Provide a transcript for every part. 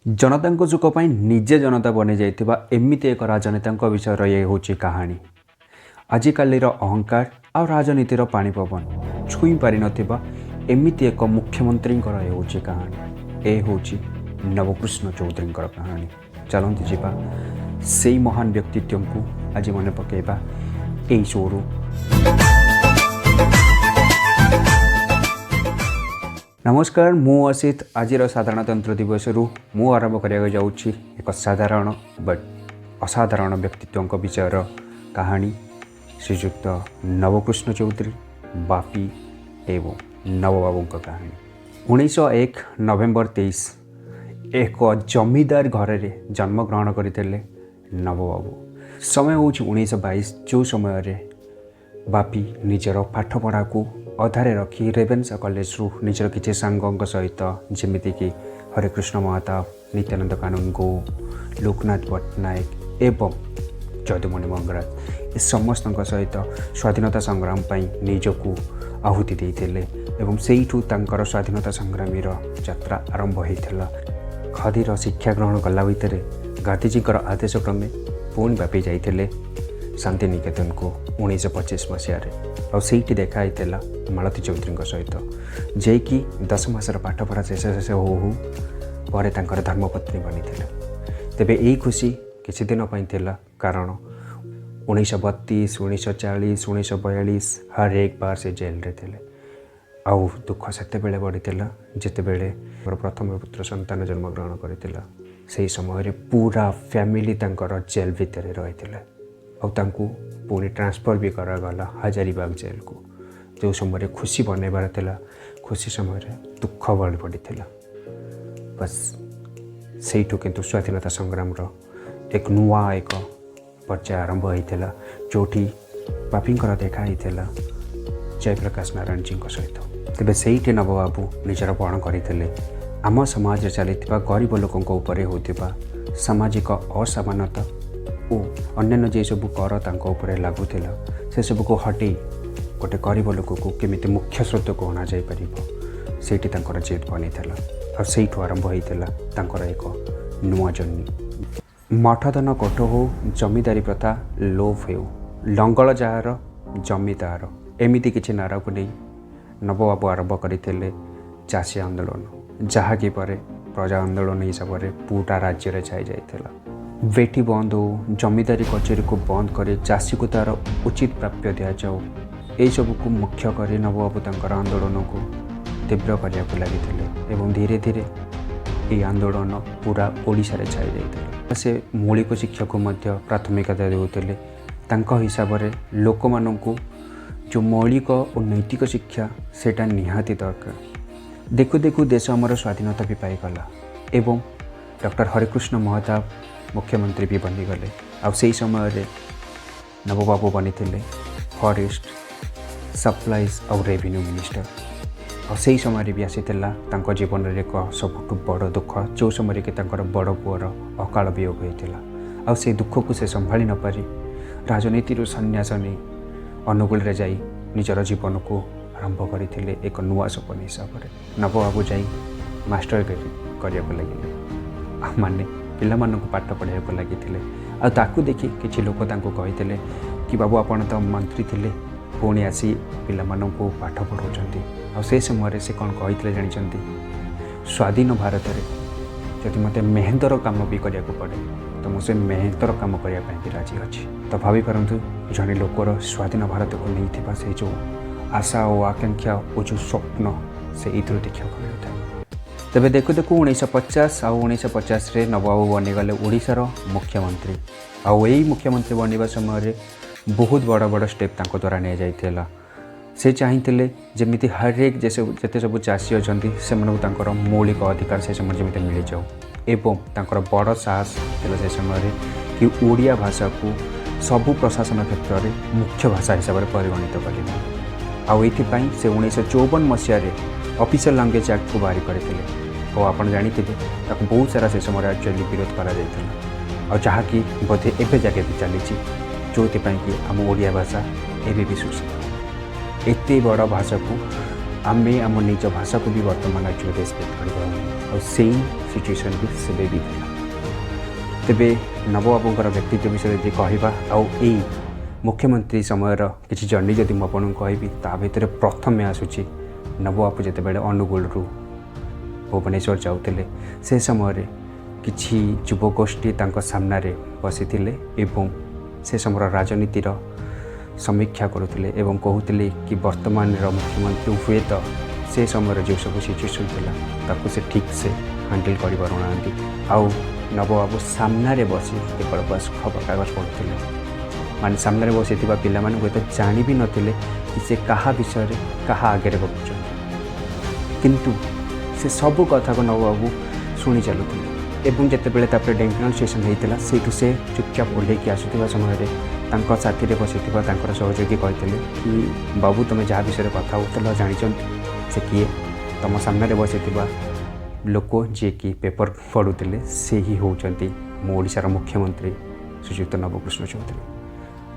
ଜନତାଙ୍କ ସୁଖ ପାଇଁ ନିଜେ ଜନତା ବନିଯାଇଥିବା ଏମିତି ଏକ ରାଜନେତାଙ୍କ ବିଷୟର ଇଏ ହେଉଛି କାହାଣୀ। ଆଜିକାଲିର ଅହଙ୍କାର ଆଉ ରାଜନୀତିର ପାଣି ପବନ ଛୁଇଁ ପାରିନଥିବା ଏମିତି ଏକ ମୁଖ୍ୟମନ୍ତ୍ରୀଙ୍କର ଏ ହେଉଛି କାହାଣୀ। ଏ ହେଉଛି ନବକୃଷ୍ଣ ଚୌଧୁରୀଙ୍କର କାହାଣୀ। ଚାଲନ୍ତୁ ଯିବା, ସେଇ ମହାନ ବ୍ୟକ୍ତିତ୍ୱଙ୍କୁ ଆଜି ମନେ ପକାଇବା ଏଇ ଶୋରୁ। ନମସ୍କାର, ମୁଁ ଅସିତ। ଆଜିର ସାଧାରଣତନ୍ତ୍ର ଦିବସରୁ ମୁଁ ଆରମ୍ଭ କରିବାକୁ ଯାଉଛି ଏକ ସାଧାରଣ ବଟ୍ ଅସାଧାରଣ ବ୍ୟକ୍ତିତ୍ୱଙ୍କ ବିଷୟର କାହାଣୀ, ଶ୍ରୀଯୁକ୍ତ ନବକୃଷ୍ଣ ଚୌଧୁରୀ, ବାପି ଏବଂ ନବବାବୁଙ୍କ କାହାଣୀ। 1901 ନଭେମ୍ବର 23 ଏକ ଜମିଦାର ଘରରେ ଜନ୍ମଗ୍ରହଣ କରିଥିଲେ ନବବାବୁ। ସମୟ ହେଉଛି 1922, ଯେଉଁ ସମୟରେ ବାପି ନିଜର ପାଠପଢ଼ାକୁ ଅଧାରେ ରଖି ରେଭେନ୍ସା କଲେଜରୁ ନିଜର କିଛି ସାଙ୍ଗଙ୍କ ସହିତ, ଯେମିତିକି ହରେକୃଷ୍ଣ ମହତାବ, ନିତ୍ୟାନନ୍ଦ କାନୁନଗୋ, ଲୋକନାଥ ପଟ୍ଟନାୟକ ଏବଂ ଯଦୁମଣି ମଙ୍ଗରାଜ, ଏ ସମସ୍ତଙ୍କ ସହିତ ସ୍ୱାଧୀନତା ସଂଗ୍ରାମ ପାଇଁ ନିଜକୁ ଆହୁତି ଦେଇଥିଲେ ଏବଂ ସେଇଠୁ ତାଙ୍କର ସ୍ୱାଧୀନତା ସଂଗ୍ରାମୀର ଯାତ୍ରା ଆରମ୍ଭ ହୋଇଥିଲା। ଖଦିର ଶିକ୍ଷା ଗ୍ରହଣ କଲା ଭିତରେ ଗାନ୍ଧିଜୀଙ୍କର ଆଦେଶ କ୍ରମେ ପୁଣି ବାପି ଯାଇଥିଲେ ଶାନ୍ତିନିକେତନକୁ 1925 ମସିହାରେ, ଆଉ ସେଇଠି ଦେଖା ହେଇଥିଲା ମାଳତୀ ଚୌଧୁରୀଙ୍କ ସହିତ, ଯିଏକି 10 ମାସର ପାଠପଢ଼ା ଶେଷ ଶେଷ ହଉ ହଉ ପରେ ତାଙ୍କର ଧର୍ମପତ୍ନୀ ବନିଥିଲେ। ତେବେ ଏଇ ଖୁସି କିଛି ଦିନ ପାଇଁ ଥିଲା, କାରଣ 1932, 1940, 1942 ହର ଏକ ବାର ସେ ଜେଲରେ ଥିଲେ। ଆଉ ଦୁଃଖ ସେତେବେଳେ ବଢ଼ିଥିଲା ଯେତେବେଳେ ମୋର ପ୍ରଥମ ପୁତ୍ର ସନ୍ତାନ ଜନ୍ମଗ୍ରହଣ କରିଥିଲା। ସେହି ସମୟରେ ପୁରା ଫ୍ୟାମିଲି ତାଙ୍କର ଜେଲ୍ ଭିତରେ ରହିଥିଲେ ଆଉ ତାଙ୍କୁ ପୁଣି ଟ୍ରାନ୍ସଫର୍ ବି କରାଗଲା ହଜାରିବାଗ ଜେଲ୍କୁ। ଯେଉଁ ସମୟରେ ଖୁସି ବନେଇବାର ଥିଲା, ଖୁସି ସମୟରେ ଦୁଃଖ ବଳି ପଡ଼ିଥିଲା। ବାସ୍, ସେଇଠୁ କିନ୍ତୁ ସ୍ୱାଧୀନତା ସଂଗ୍ରାମର ଏକ ନୂଆ ଏକ ପର୍ଯ୍ୟାୟ ଆରମ୍ଭ ହୋଇଥିଲା, ଯେଉଁଠି ବାପିଙ୍କର ଦେଖା ହେଇଥିଲା ଜୟପ୍ରକାଶ ନାରାୟଣଜୀଙ୍କ ସହିତ। ତେବେ ସେଇଠି ନବବାବୁ ନିଜର ପଣ କରିଥିଲେ, ଆମ ସମାଜରେ ଚାଲିଥିବା ଗରିବ ଲୋକଙ୍କ ଉପରେ ହେଉଥିବା ସାମାଜିକ ଅସମାନତା ଓ ଅନ୍ୟାନ୍ୟ ଯେସବୁ କର ତାଙ୍କ ଉପରେ ଲାଗୁଥିଲା, ସେସବୁକୁ ହଟେଇ ଗୋଟେ ଗରିବ ଲୋକକୁ କେମିତି ମୁଖ୍ୟ ସ୍ରୋତକୁ ଅଣାଯାଇପାରିବ, ସେଇଠି ତାଙ୍କର ଜିଦ୍ ବନିଥିଲା। ଆଉ ସେଇଠୁ ଆରମ୍ଭ ହୋଇଥିଲା ତାଙ୍କର ଏକ ନୂଆ ଜର୍ଣ୍ଣି। ମଠଧନ କୋଠ ହଉ, ଜମିଦାରୀ ପ୍ରଥା ଲୋପ ହେଉ, ଲଙ୍ଗଳ ଯାହାର ଜମି ତାହାର, ଏମିତି କିଛି ନାରାକୁ ନେଇ ନବବାବୁ ଆରମ୍ଭ କରିଥିଲେ ଚାଷୀ ଆନ୍ଦୋଳନ, ଯାହାକି ପରେ ପ୍ରଜା ଆନ୍ଦୋଳନ ହିସାବରେ ପୁରା ରାଜ୍ୟରେ ଛାଇ ଯାଇଥିଲା। ବେଠି ବନ୍ଦ ହଉ, ଜମିଦାରୀ କଚେରୀକୁ ବନ୍ଦ କରି ଚାଷୀକୁ ତା'ର ଉଚିତ ପ୍ରାପ୍ୟ ଦିଆଯାଉ, ଏଇସବୁକୁ ମୁଖ୍ୟ କରି ନବବାବୁ ତାଙ୍କର ଆନ୍ଦୋଳନକୁ ତୀବ୍ର କରିବାକୁ ଲାଗିଥିଲେ ଏବଂ ଧୀରେ ଧୀରେ ଏହି ଆନ୍ଦୋଳନ ପୁରା ଓଡ଼ିଶାରେ ଛାଇ ଯାଇଥିଲା। ସେ ମୌଳିକ ଶିକ୍ଷାକୁ ମଧ୍ୟ ପ୍ରାଥମିକତା ଦେଉଥିଲେ। ତାଙ୍କ ହିସାବରେ ଲୋକମାନଙ୍କୁ ଯେଉଁ ମୌଳିକ ଓ ନୈତିକ ଶିକ୍ଷା, ସେଇଟା ନିହାତି ଦରକାର। ଦେଖୁ ଦେଖୁ ଦେଶ ଆମର ସ୍ୱାଧୀନତା ବି ପାଇଗଲା ଏବଂ ଡକ୍ଟର ହରେକୃଷ୍ଣ ମହତାବ ମୁଖ୍ୟମନ୍ତ୍ରୀ ବି ବନିଗଲେ। ଆଉ ସେଇ ସମୟରେ ନବବାବୁ ବନିଥିଲେ ଫରେଷ୍ଟ, ସପ୍ଲାଇଜ୍ ଆଉ ରେଭିନ୍ୟୁ ମିନିଷ୍ଟର। ଆଉ ସେଇ ସମୟରେ ବି ଆସିଥିଲା ତାଙ୍କ ଜୀବନରେ ଏକ ସବୁଠୁ ବଡ଼ ଦୁଃଖ, ଯେଉଁ ସମୟରେ କି ତାଙ୍କର ବଡ଼ ପୁଅର ଅକାଳ ବିୟୋଗ ହୋଇଥିଲା। ଆଉ ସେଇ ଦୁଃଖକୁ ସେ ସମ୍ଭାଳି ନପାରି ରାଜନୀତିରୁ ସନ୍ନ୍ୟାସ ନେଇ ଅନୁଗୁଳରେ ଯାଇ ନିଜର ଜୀବନକୁ ଆରମ୍ଭ କରିଥିଲେ ଏକ ନୂଆ ସପନ ହିସାବରେ। ନବବାବୁ ଯାଇ ମାଷ୍ଟରଗିରି କରିବାକୁ ଲାଗିଲେ, ମାନେ ପିଲାମାନଙ୍କୁ ପାଠ ପଢ଼ାଇବାକୁ ଲାଗିଥିଲେ। ଆଉ ତାକୁ ଦେଖି କିଛି ଲୋକ ତାଙ୍କୁ କହିଥିଲେ କି, ବାବୁ, ଆପଣ ତ ମନ୍ତ୍ରୀ ଥିଲେ, ପୁଣି ଆସି ପିଲାମାନଙ୍କୁ ପାଠ ପଢ଼ାଉଛନ୍ତି। ଆଉ ସେ ସମୟରେ ସେ କ'ଣ କହିଥିଲେ ଜାଣିଛନ୍ତି? ସ୍ୱାଧୀନ ଭାରତରେ ଯଦି ମୋତେ ମେହେନ୍ତର କାମ ବି କରିବାକୁ ପଡ଼େ, ତ ମୁଁ ସେ ମେହେନ୍ତର କାମ କରିବା ପାଇଁ ବି ରାଜି ଅଛି। ତ ଭାବିପାରନ୍ତୁ, ଜଣେ ଲୋକର ସ୍ୱାଧୀନ ଭାରତକୁ ନେଇଥିବା ସେ ଯେଉଁ ଆଶା ଓ ଆକାଂକ୍ଷା ଓ ଯେଉଁ ସ୍ୱପ୍ନ, ସେ ଏଇଥିରୁ ଦେଖିବାକୁ ମିଳୁଥାଏ। ତେବେ ଦେଖୁ ଦେଖୁ 1950, ଆଉ 1950ରେ ନବବାବୁ ବନିଗଲେ ଓଡ଼ିଶାର ମୁଖ୍ୟମନ୍ତ୍ରୀ। ଆଉ ଏଇ ମୁଖ୍ୟମନ୍ତ୍ରୀ ବନିବା ସମୟରେ ବହୁତ ବଡ଼ ବଡ଼ ଷ୍ଟେପ୍ ତାଙ୍କ ଦ୍ୱାରା ନିଆଯାଇଥିଲା। ସେ ଚାହିଁଥିଲେ ଯେମିତି ହରେକ ଯେତେ ସବୁ ଚାଷୀ ଅଛନ୍ତି, ସେମାନଙ୍କୁ ତାଙ୍କର ମୌଳିକ ଅଧିକାର ସେ ସମୟରେ ଯେମିତି ମିଳିଯାଉ ଏବଂ ତାଙ୍କର ବଡ଼ ସାହସ ଥିଲା ସେ ସମୟରେ କି ଓଡ଼ିଆ ଭାଷାକୁ ସବୁ ପ୍ରଶାସନ କ୍ଷେତ୍ରରେ ମୁଖ୍ୟ ଭାଷା ହିସାବରେ ପରିଗଣିତ କରିବା। ଆଉ ଏଇଥିପାଇଁ ସେ 1954 ମସିହାରେ ଅଫିସିଆଲ ଲାଙ୍ଗୁଏଜ୍ ଆକ୍ଟକୁ ବାହାରି କରିଥିଲେ। ଆଉ ଆପଣ ଜାଣିଥିବେ, ତାକୁ ବହୁତ ସାରା ସେ ସମୟରେ ଆକ୍ଚୁଆଲି ବିରୋଧ କରାଯାଇଥିଲା, ଆଉ ଯାହାକି ବୋଧେ ଏବେ ଯାକେ ବି ଚାଲିଛି, ଯେଉଁଥିପାଇଁ କି ଆମ ଓଡ଼ିଆ ଭାଷା ଏବେ ବି ଶୋଷିତ। ଏତେ ବଡ଼ ଭାଷାକୁ ଆମେ ଆମ ନିଜ ଭାଷାକୁ ବି ବର୍ତ୍ତମାନ ଆକ୍ଚୁଆଲି ରେସପେକ୍ଟ କରିପାରୁନୁ। ଆଉ ସେଇ ସିଚୁଏସନ୍ ବି ସେବେ ବି ଥିଲା। ତେବେ ନବବାବୁଙ୍କର ବ୍ୟକ୍ତିତ୍ୱ ବିଷୟରେ ଯଦି କହିବା ଆଉ ଏଇ ମୁଖ୍ୟମନ୍ତ୍ରୀ ସମୟର କିଛି ଜର୍ଣ୍ଣି ଯଦି ମୁଁ ଆପଣଙ୍କୁ କହିବି, ତା ଭିତରେ ପ୍ରଥମେ ଆସୁଛି ନବବାବୁ ଯେତେବେଳେ ଅନୁଗୁଳରୁ ଭୁବନେଶ୍ୱର ଯାଉଥିଲେ, ସେ ସମୟରେ କିଛି ଯୁବଗୋଷ୍ଠୀ ତାଙ୍କ ସାମ୍ନାରେ ବସିଥିଲେ ଏବଂ ସେ ସମୟର ରାଜନୀତିର ସମୀକ୍ଷା କରୁଥିଲେ ଏବଂ କହୁଥିଲେ କି ବର୍ତ୍ତମାନର ମୁଖ୍ୟମନ୍ତ୍ରୀ ହୁଏତ ସେ ସମୟରେ ଯେଉଁ ସବୁ ସିଚୁଏସନ୍ ଥିଲା, ତାକୁ ସେ ଠିକ୍ସେ ହ୍ୟାଣ୍ଡେଲ୍ କରିପାରୁନାହାନ୍ତି। ଆଉ ନବବାବୁ ସାମ୍ନାରେ ବସି କେବଳ ବାସ୍ ଖବରକାଗଜ ପଢ଼ୁଥିଲେ। ମାନେ ସାମ୍ନାରେ ବସିଥିବା ପିଲାମାନେ ହୁଏତ ଜାଣି ବି ନଥିଲେ କି ସେ କାହା ବିଷୟରେ କାହା ଆଗରେ ଗପୁଛନ୍ତି, କିନ୍ତୁ ସେ ସବୁ କଥାକୁ ନବବାବୁ ଶୁଣି ଚାଲୁଥିଲେ। ଏବଂ ଯେତେବେଳେ ତାପରେ ଢେଙ୍କାନାଳ ଷ୍ଟେସନ୍ ହେଇଥିଲା, ସେଇଠୁ ସେ ଚୁପଚାପ ଓହ୍ଲେଇକି ଆସୁଥିବା ସମୟରେ ତାଙ୍କ ସାଥିରେ ବସିଥିବା ତାଙ୍କର ସହଯୋଗୀ କହିଥିଲେ କି ବାବୁ, ତୁମେ ଯାହା ବିଷୟରେ କଥା ହେଉଥିଲ, ଜାଣିଛନ୍ତି ସେ କିଏ? ତୁମ ସାମ୍ନାରେ ବସିଥିବା ଲୋକ ଯିଏକି ପେପର ପଢ଼ୁଥିଲେ, ସେ ହିଁ ହେଉଛନ୍ତି ମୋ ଓଡ଼ିଶାର ମୁଖ୍ୟମନ୍ତ୍ରୀ ଶ୍ରୀଯୁକ୍ତ ନବକୃଷ୍ଣ ଚୌଧୁରୀ।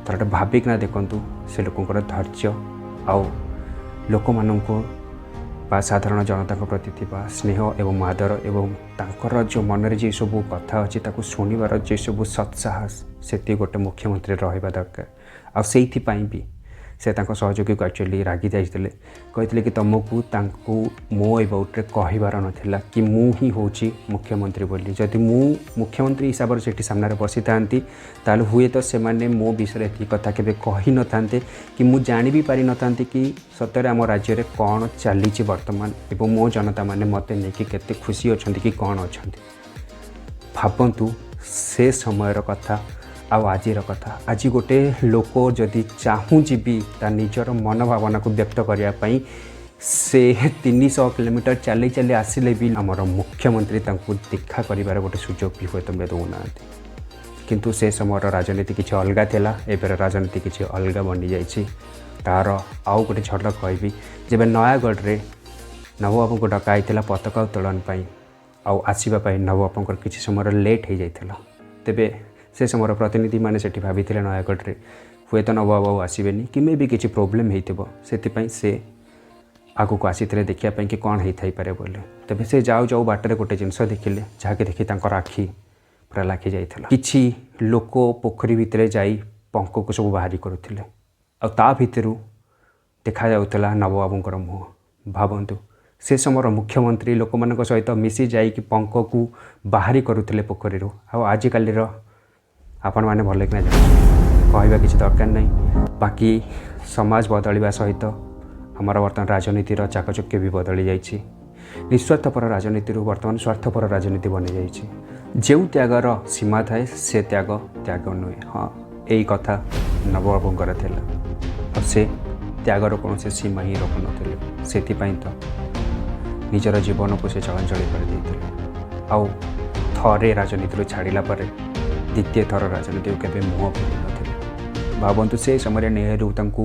ଥରଟେ ଭାବିକିନା ଦେଖନ୍ତୁ, ସେ ଲୋକଙ୍କର ଧୈର୍ଯ୍ୟ ଆଉ ଲୋକମାନଙ୍କୁ ବା ସାଧାରଣ ଜନତାଙ୍କ ପ୍ରତି ଥିବା ସ୍ନେହ ଏବଂ ଆଦର ଏବଂ ତାଙ୍କର ଯେଉଁ ମନରେ ଯେ ସବୁ କଥା ଅଛି, ତାକୁ ଶୁଣିବାର ଯେ ସବୁ ସତ୍ସାହସ, ସେତିକି ଗୋଟେ ମୁଖ୍ୟମନ୍ତ୍ରୀ ରହିବା ଦରକାର। ଆଉ ସେଇଥିପାଇଁ ବି ସେ ତାଙ୍କ ସହଯୋଗୀକୁ ଆକ୍ଚୁଆଲି ରାଗି ଯାଇଥିଲେ। କହିଥିଲେ କି ତୁମକୁ ତାଙ୍କୁ ମୋ ଏବାଉଟ୍ରେ କହିବାର ନଥିଲା କି ମୁଁ ହିଁ ହେଉଛି ମୁଖ୍ୟମନ୍ତ୍ରୀ ବୋଲି। ଯଦି ମୁଁ ମୁଖ୍ୟମନ୍ତ୍ରୀ ହିସାବରେ ସେଠି ସାମ୍ନାରେ ବସିଥାନ୍ତି, ତାହେଲେ ହୁଏତ ସେମାନେ ମୋ ବିଷୟରେ ଏତିକି କଥା କେବେ କହିନଥାନ୍ତେ କି ମୁଁ ଜାଣି ବି ପାରିନଥାନ୍ତି କି ସତରେ ଆମ ରାଜ୍ୟରେ କ'ଣ ଚାଲିଛି ବର୍ତ୍ତମାନ ଏବଂ ମୋ ଜନତାମାନେ ମୋତେ ନେଇକି କେତେ ଖୁସି ଅଛନ୍ତି କି କ'ଣ ଅଛନ୍ତି। ଭାବନ୍ତୁ ସେ ସମୟର କଥା ଆଉ ଆଜିର କଥା। ଆଜି ଗୋଟେ ଲୋକ ଯଦି ଚାହୁଁଛି ବି ତା ନିଜର ମନ ଭାବନାକୁ ବ୍ୟକ୍ତ କରିବା ପାଇଁ, ସେ 300 କିଲୋମିଟର ଚାଲି ଚାଲି ଆସିଲେ ବି ଆମର ମୁଖ୍ୟମନ୍ତ୍ରୀ ତାଙ୍କୁ ଦେଖା କରିବାର ଗୋଟେ ସୁଯୋଗ ବି ହୁଏତ ଦେଉନାହାନ୍ତି। କିନ୍ତୁ ସେ ସମୟର ରାଜନୀତି କିଛି ଅଲଗା ଥିଲା, ଏବେର ରାଜନୀତି କିଛି ଅଲଗା ବନିଯାଇଛି। ତା'ର ଆଉ ଗୋଟେ ଝଲକ କହିବି, ଯେବେ ନୟାଗଡ଼ରେ ନବବାବୁଙ୍କୁ ଡକା ହେଇଥିଲା ପତାକା ଉତ୍ତୋଳନ ପାଇଁ ଆଉ ଆସିବା ପାଇଁ ନବବାବୁଙ୍କର କିଛି ସମୟର ଲେଟ୍ ହେଇଯାଇଥିଲା। ତେବେ ସେ ସମୟର ପ୍ରତିନିଧିମାନେ ସେଠି ଭାବିଥିଲେ ନୟାଗଡ଼ରେ ହୁଏତ ନବବାବୁ ଆଉ ଆସିବେନି କି ମେ ବି କିଛି ପ୍ରୋବ୍ଲେମ୍ ହେଇଥିବ, ସେଥିପାଇଁ ସେ ଆଗକୁ ଆସିଥିଲେ ଦେଖିବା ପାଇଁ କି କ'ଣ ହେଇଥାଇପାରେ ବୋଲି। ତେବେ ସେ ଯାଉ ଯାଉ ବାଟରେ ଗୋଟେ ଜିନିଷ ଦେଖିଲେ, ଯାହାକି ଦେଖି ତାଙ୍କର ଆଖି ପୁରା ଲାଖି ଯାଇଥିଲା। କିଛି ଲୋକ ପୋଖରୀ ଭିତରେ ଯାଇ ପଙ୍କକୁ ସବୁ ବାହାରି କରୁଥିଲେ ଆଉ ତା ଭିତରୁ ଦେଖାଯାଉଥିଲା ନବବାବୁଙ୍କର ମୁହଁ। ଭାବନ୍ତୁ, ସେ ସମୟର ମୁଖ୍ୟମନ୍ତ୍ରୀ ଲୋକମାନଙ୍କ ସହିତ ମିଶି ଯାଇକି ପଙ୍କକୁ ବାହାରି କରୁଥିଲେ ପୋଖରୀରୁ। ଆଉ ଆଜିକାଲିର ଆପଣମାନେ ଭଲ କିନା ଜାଣିଛନ୍ତି, କହିବା କିଛି ଦରକାର ନାହିଁ। ବାକି ସମାଜ ବଦଳିବା ସହିତ ଆମର ବର୍ତ୍ତମାନ ରାଜନୀତିର ଚାକଚକ୍ୟ ବି ବଦଳି ଯାଇଛି। ନିସ୍ୱାର୍ଥପର ରାଜନୀତିରୁ ବର୍ତ୍ତମାନ ସ୍ୱାର୍ଥପର ରାଜନୀତି ବନିଯାଇଛି। ଯେଉଁ ତ୍ୟାଗର ସୀମା ଥାଏ, ସେ ତ୍ୟାଗ ତ୍ୟାଗ ନୁହେଁ। ହଁ, ଏଇ କଥା ନବବାବୁଙ୍କର ଥିଲା ଆଉ ସେ ତ୍ୟାଗର କୌଣସି ସୀମା ହିଁ ରଖୁନଥିଲେ। ସେଥିପାଇଁ ତ ନିଜର ଜୀବନକୁ ସେ ଜଳାଞ୍ଜଳି କରିଦେଇଥିଲେ। ଆଉ ଥରେ ରାଜନୀତିରୁ ଛାଡ଼ିଲା ପରେ ଦ୍ୱିତୀୟ ଥର ରାଜନୀତିକୁ କେବେ ମୁହଁ ଫେରିନଥିଲେ। ଭାବନ୍ତୁ, ସେ ସମୟରେ ନେହେରୁ ତାଙ୍କୁ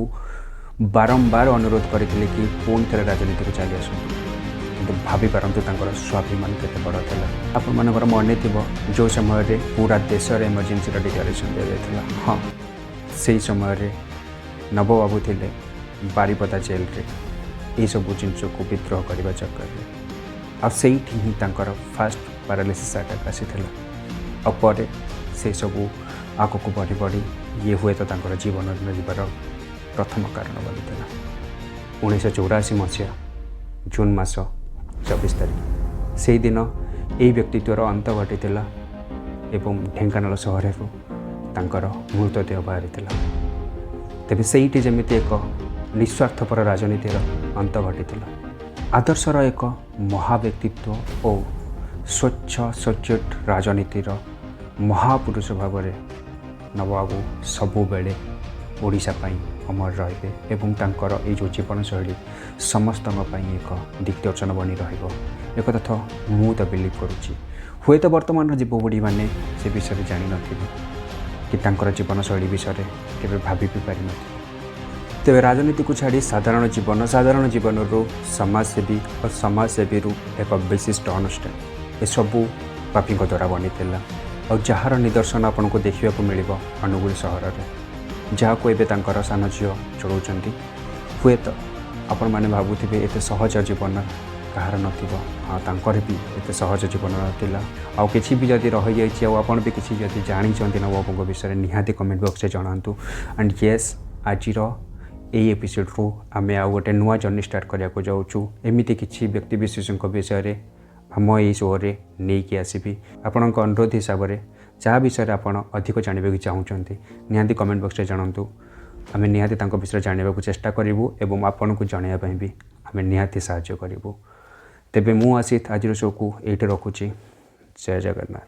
ବାରମ୍ବାର ଅନୁରୋଧ କରିଥିଲେ କି ପୁଣି ଥରେ ରାଜନୀତିକୁ ଚାଲି ଆସନ୍ତୁ, କିନ୍ତୁ ଭାବିପାରନ୍ତୁ ତାଙ୍କର ସ୍ୱାଭିମାନ କେତେ ବଡ଼ ଥିଲା। ଆପଣମାନଙ୍କର ମନେ ଥିବ, ଯେଉଁ ସମୟରେ ପୁରା ଦେଶରେ ଏମର୍ଜେନ୍ସିର ଡିକ୍ଲାରେସନ୍ ଦିଆଯାଇଥିଲା, ହଁ, ସେଇ ସମୟରେ ନବବାବୁ ଥିଲେ ବାରିପଦା ଜେଲରେ ଏଇସବୁ ଜିନିଷକୁ ବିଦ୍ରୋହ କରିବା ଚକ୍କରରେ। ଆଉ ସେଇଠି ହିଁ ତାଙ୍କର ଫାଷ୍ଟ ପାରାଲିସିସ୍ ଆଟାକ୍ ଆସିଥିଲା। ଆଉ ପରେ ସେସବୁ ଆଗକୁ ବଢ଼ି ବଢ଼ି ଇଏ ହୁଏତ ତାଙ୍କର ଜୀବନ ଯିବାର ପ୍ରଥମ କାରଣ ବନିଥିଲା। 1984 ମସିହା ଜୁନ୍ ମାସ 24 ତାରିଖ, ସେଇଦିନ ଏହି ବ୍ୟକ୍ତିତ୍ୱର ଅନ୍ତ ଘଟିଥିଲା ଏବଂ ଢେଙ୍କାନାଳ ସହରରୁ ତାଙ୍କର ମୃତଦେହ ବାହାରିଥିଲା। ତେବେ ସେଇଠି ଯେମିତି ଏକ ନିସ୍ୱାର୍ଥପର ରାଜନୀତିର ଅନ୍ତ ଘଟିଥିଲା, ଆଦର୍ଶର ଏକ ମହାବ୍ୟକ୍ତିତ୍ୱ ଓ ସ୍ୱଚ୍ଛ ସଚ୍ଚୋଟ ରାଜନୀତିର ମହାପୁରୁଷ ଭାବରେ ନବବାବୁ ସବୁବେଳେ ଓଡ଼ିଶା ପାଇଁ ଅମର ରହିବେ ଏବଂ ତାଙ୍କର ଏଇ ଯେଉଁ ଜୀବନଶୈଳୀ ସମସ୍ତଙ୍କ ପାଇଁ ଏକ ଦିଗ୍ଦର୍ଶନ ବନି ରହିବ। ଏକଥା ତ ମୁଁ ତ ବିଲିଭ୍ କରୁଛି। ହୁଏତ ବର୍ତ୍ତମାନର ଯୁବପିଢ଼ିମାନେ ସେ ବିଷୟରେ ଜାଣିନଥିବେ କି ତାଙ୍କର ଜୀବନଶୈଳୀ ବିଷୟରେ କେବେ ଭାବି ବି ପାରିନଥିବେ। ତେବେ ରାଜନୀତିକୁ ଛାଡ଼ି ସାଧାରଣ ଜୀବନ, ସାଧାରଣ ଜୀବନରୁ ସମାଜସେବୀ ଓ ସମାଜସେବୀରୁ ଏକ ବିଶିଷ୍ଟ ଅନୁଷ୍ଠାନ, ଏସବୁ ବାପିଙ୍କ ଦ୍ୱାରା ବନିଥିଲା। ଆଉ ଯାହାର ନିଦର୍ଶନ ଆପଣଙ୍କୁ ଦେଖିବାକୁ ମିଳିବ ଅନୁଗୁଳ ସହରରେ, ଯାହାକୁ ଏବେ ତାଙ୍କର ସାନ ଝିଅ ଚଳାଉଛନ୍ତି। ହୁଏତ ଆପଣମାନେ ଭାବୁଥିବେ, ଏତେ ସହଜ ଜୀବନ କାହାର ନଥିବ, ଆଉ ତାଙ୍କର ବି ଏତେ ସହଜ ଜୀବନ ନଥିଲା। ଆଉ କିଛି ବି ଯଦି ରହିଯାଇଛି ଆଉ ଆପଣ ବି କିଛି ଯଦି ଜାଣିଛନ୍ତି ନବବାବୁଙ୍କ ବିଷୟରେ, ନିହାତି କମେଣ୍ଟ ବକ୍ସରେ ଜଣାନ୍ତୁ। ଆଣ୍ଡ ୟେସ୍, ଆଜିର ଏଇ ଏପିସୋଡ଼ରୁ ଆମେ ଆଉ ଗୋଟେ ନୂଆ ଜର୍ଣ୍ଣି ଷ୍ଟାର୍ଟ କରିବାକୁ ଯାଉଛୁ। ଏମିତି କିଛି ବ୍ୟକ୍ତିବିଶେଷଙ୍କ ବିଷୟରେ ଆମ ଏଇ ଶୋରେ ନେଇକି ଆସିବି। ଆପଣଙ୍କ ଅନୁରୋଧ ହିସାବରେ ଯାହା ବିଷୟରେ ଆପଣ ଅଧିକ ଜାଣିବାକୁ ଚାହୁଁଛନ୍ତି, ନିହାତି କମେଣ୍ଟ ବକ୍ସରେ ଜଣାନ୍ତୁ। ଆମେ ନିହାତି ତାଙ୍କ ବିଷୟରେ ଜାଣିବାକୁ ଚେଷ୍ଟା କରିବୁ ଏବଂ ଆପଣଙ୍କୁ ଜଣାଇବା ପାଇଁ ବି ଆମେ ନିହାତି ସାହାଯ୍ୟ କରିବୁ। ତେବେ ମୁଁ ଅସିତ ଆଜିର ଶୋକୁ ଏଇଠି ରଖୁଛି। ଜୟ ଜଗନ୍ନାଥ।